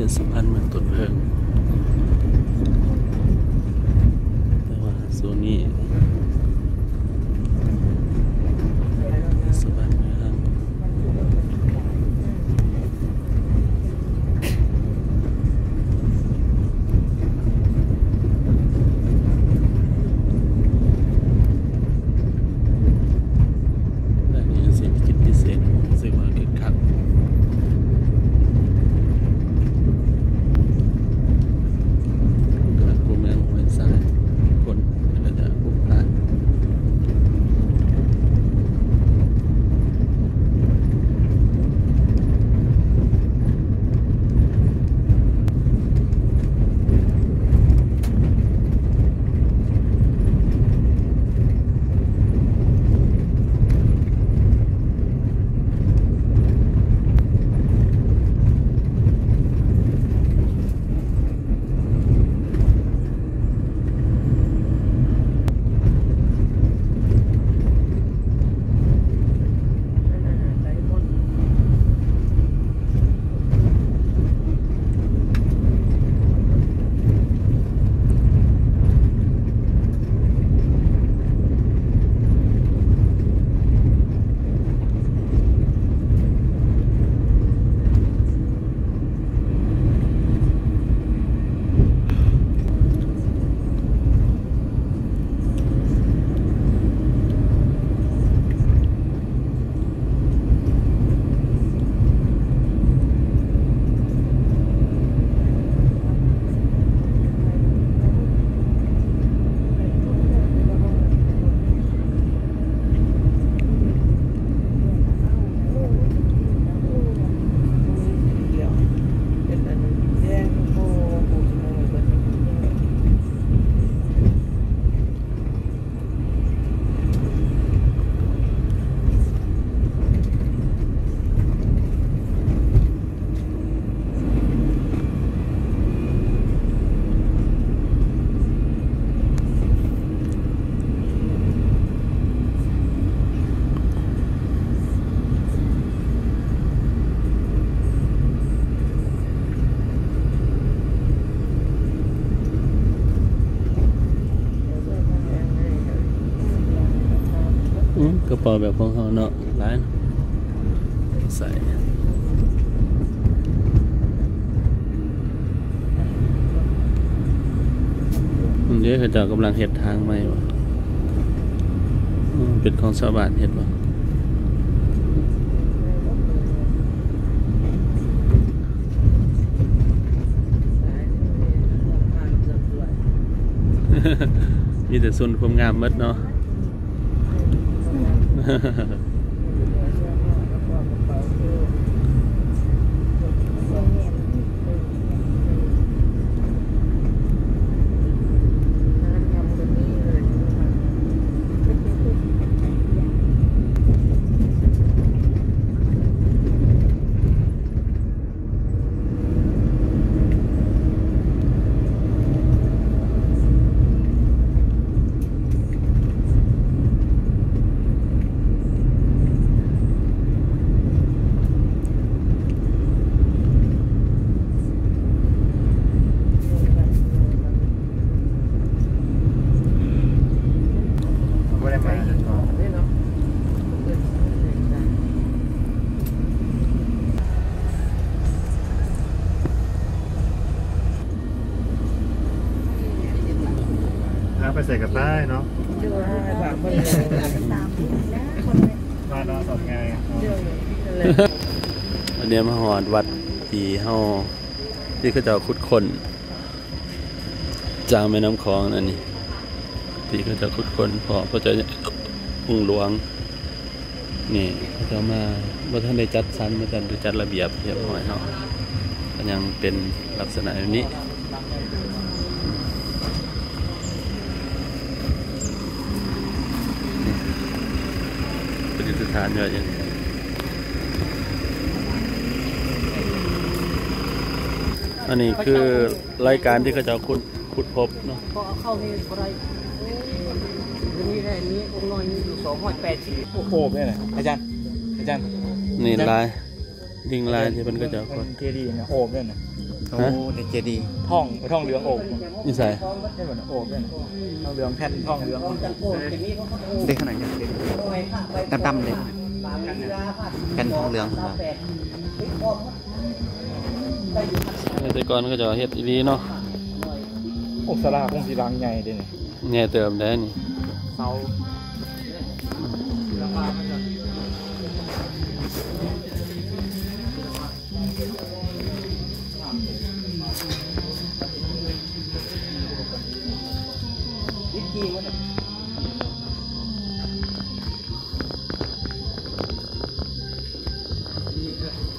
ເທດສະບານເມືອງຕົ້ນເຜິ້ງ ແຕ່ວ່າໂຊນນີ້ ເທດສະບານເມືອງ ແລະ ມີເສດຖະກິດພິເສດ ເຊິ່ງວ່າຄຶກຄັກ ກະລະໂຄເມືອງຫ້ວຍຊາຍ ຄົນກະຈະປຸກພລ່ານ. ອືມ ກະເປົາແບບຂອງເຮົາເນາະ ຫຼາຍ ໃສ່ ອັນນີ້ເຂົາເຈົ້າກຳລັງເຮັດທາງໃໝ່ບໍ? ອືມ ເປັນຂອງຊາວບ້ານເຮັດບໍ? ມີແຕ່ຊົນຄວາມງາມໝົດເນາະ. ພາໄປໃສກະໄປເນາະ ວ່າເນາະ ສອດງ່າຍ. ອັນນີ້ມາຮອດວັດທີ່ເຮົາ ທີ່ເຂົາເຈົ້າຂຸດຄົ້ນ ຈາກແມ່ນ້ຳຂອງ ອັນນີ້ ທີ່ເຂົາເຈົ້າຂຸດຄົ້ນ ເພາະເຂົາເຈົ້າ ອົງຫຼວງ ນີ້ ເຂົາເຈົ້າມາ ບໍ່ທັນໄດ້ຈັດສັນ ບໍ່ທັນໄດ້ຈັດລະບຽບຮຽບຮ້ອຍເນາະ ກະຍັງເປັນລັກສະນະແບບນີ້ ປະດິດສະຖານໄວ້ຢູ່ນີ້ ອັນນີ້ຄື ລາຍການທີ່ເຂົາເຈົ້າຂຸດ ຂຸດພົບເນາະ ເພາະເອົາເຂົ້ານີ້ບໍ່ໄດ້ ດຽວນີ້ໄດ້ ນີ້ອົງນ້ອຍນີ້ຢູ່ສອງຮ້ອຍແປດສິບ ໂອບເດ້ນະ ອາຈານ ອາຈານ ນີ້ລາຍ ດິງລາຍທີ່ເພິ່ນເຂົາເຈົ້າຂຸດ ເຈດີນະ ໂອບເດ້ນະ ໂອ້ ຮະ? ເດ ເຈດີ ທອງ ທອງເຫຼືອງໂອກ ຢູ່ໃສ? ເຫັນບໍ່ນະ ໂອກເດ້ນະ ທອງເຫຼືອງ ແຜ່ນທອງເຫຼືອງ ເດ້ ຂະໜາດດຳໆເດ້ ແຜ່ນທອງເຫຼືອງ ແຕ່ກ່ອນເຂົາເຈົ້າເຮັດອີ່ຫຼີເນາະ. ໂອ ສາລາຄົງຊິຫຼັງໃຫຍ່ເດ້ນີ້. ໃຫຍ່ເຕີບໄດ໋ນີ້ ເສົາ.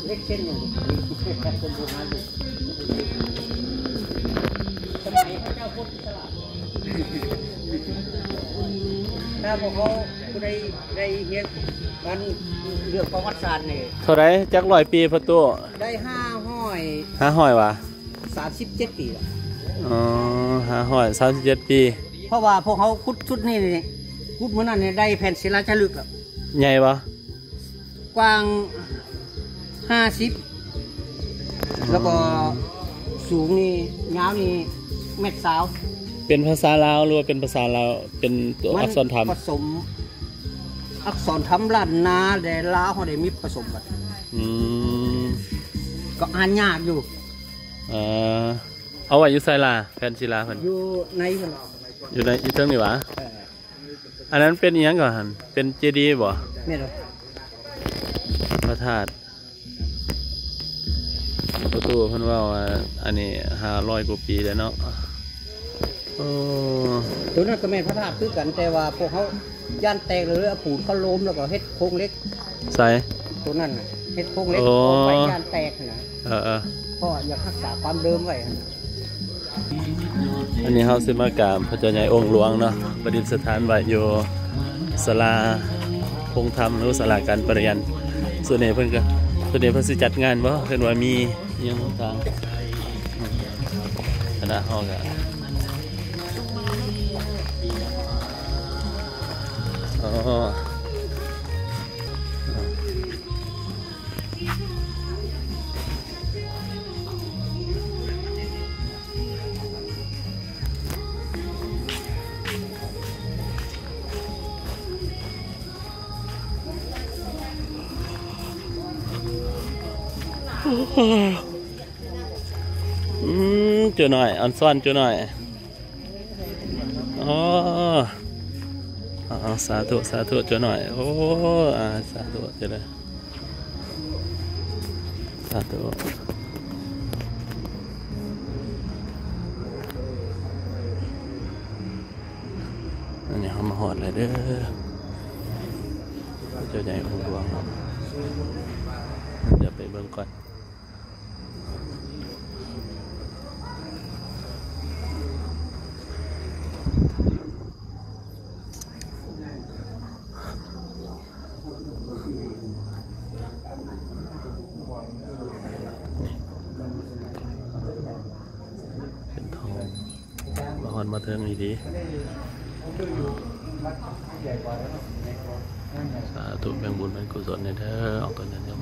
ເຫຼັກເຊັ່ນຫຍັງ ຄົນບູຮານຢູ່ ສະໄໝພະເຈົ້າໂພທິສັດ ຖ້າພວກເຮົາຜູ້ໃດໄດ້ຮຽນ ມັນເລື່ອງປະຫວັດສາດນີ້ ເທົ່າໃດ? ຈັກຮ້ອຍປີ ພໍ່ຕູ້? ໄດ້ຫ້າຮ້ອຍ ຫ້າຮ້ອຍຫວາ? ສາມສິບເຈັດປີແລ້ວ. ອໍ ຫ້າຮ້ອຍສາມສິບເຈັດປີ. ເພາະວ່າພວກເຮົາຂຸດຊຸດນີ້ນີ້ ຂຸດມື້ນັ້ນນີ້ໄດ້ແຜ່ນສິລາຈາລຶກແລ້ວ. ໃຫຍ່ບໍ່? ກວ້າງຫ້າສິບ ແລ້ວກໍສູງນີ້ ຍາວນີ້ແມັດຊາວ. ເປັນພາສາລາວ ຫຼືວ່າເປັນພາສາລາວ ເປັນຕົວອັກສອນທຳ? ມັນປະສົມອັກສອນທຳລ້ານນາ ແລະ ລາວເຮົາໄດ້ມີປະສົມກັນ. ອືມ ກໍອ່ານຍາກຢູ່. ເອີ ເອົາໄວ້ຢູ່ໃສລະ ແຜ່ນສິລາເພິ່ນ? ຢູ່ໃນພຸ້ນ ຢູ່ໃນ ຢູ່ເທິງນີ້ຫວາ? ເອີ. ອັນນັ້ນເປັນອີ່ຫຍັງກໍຫັ້ນ? ເປັນເຈດີບໍ່? ແມ່ນ. ພະທາດ ພໍ່ຕູ້ເພິ່ນເວົ້າວ່າ ອັນນີ້ຫ້າຮ້ອຍກວ່າປີແລ້ວເນາະ. ໂອ້ ໂຕນັ້ນກໍແມ່ນພະທາດຄືກັນ ແຕ່ວ່າພວກເຮົາຢ້ານແຕກ ເລີຍເອົາປູນເຂົ້າໂລມ ແລ້ວກໍເຮັດໂຄງເຫຼັກ. ໃສ? ໂຕນັ້ນນະ ເຮັດໂຄງເຫຼັກ ໂອ້ ເອົາໄປຢ້ານແຕກຫັ້ນນະ. ເອີໆ ເພາະຢາກຮັກສາຄວາມເດີມໄວ້ຫັ້ນນະ. ອັນນີ້ເຮົາຊິມາກາບພະເຈົ້າໃຫຍ່ອົງຫຼວງເນາະ ປະດິດສະຖານໄວ້ຢູ່ສາລາຄົງທຳ ຫຼືສາລາການປະຮຽນ. ສ່ວນນີ້ເພິ່ນກໍ ສ່ວນນີ້ເພິ່ນຊິຈັດງານບໍ່ ເພິ່ນວ່າມີອີ່ຫຍັງຕ່າງໆ. ຄະນະເຮົາກໍ ອໍ ອືມ ເຈົ້ານ້ອຍ ອອນຊອນເຈົ້ານ້ອຍ. ອໍ ເອົາ ເອົາ ສາທຸ ສາທຸເຈົ້ານ້ອຍ. ໂອ້ ອາ ສາທຸເຈົ້າເດີ ສາທຸ. ອັນນີ້ເຮົາມາຮອດແລ້ວເດີ ເຈົ້າໃຫຍ່ອົງຫຼວງເນາະ ດຽວໄປເບິ່ງກ່ອນ. ເປັນທອງ ມາຮອດມາເຖິງອີ່ຫຼີ. ສາທຸ ແບ່ງບຸນແບ່ງກຸສົນແດ່ເດີ ອອກຕົນຍາດໂຍມ.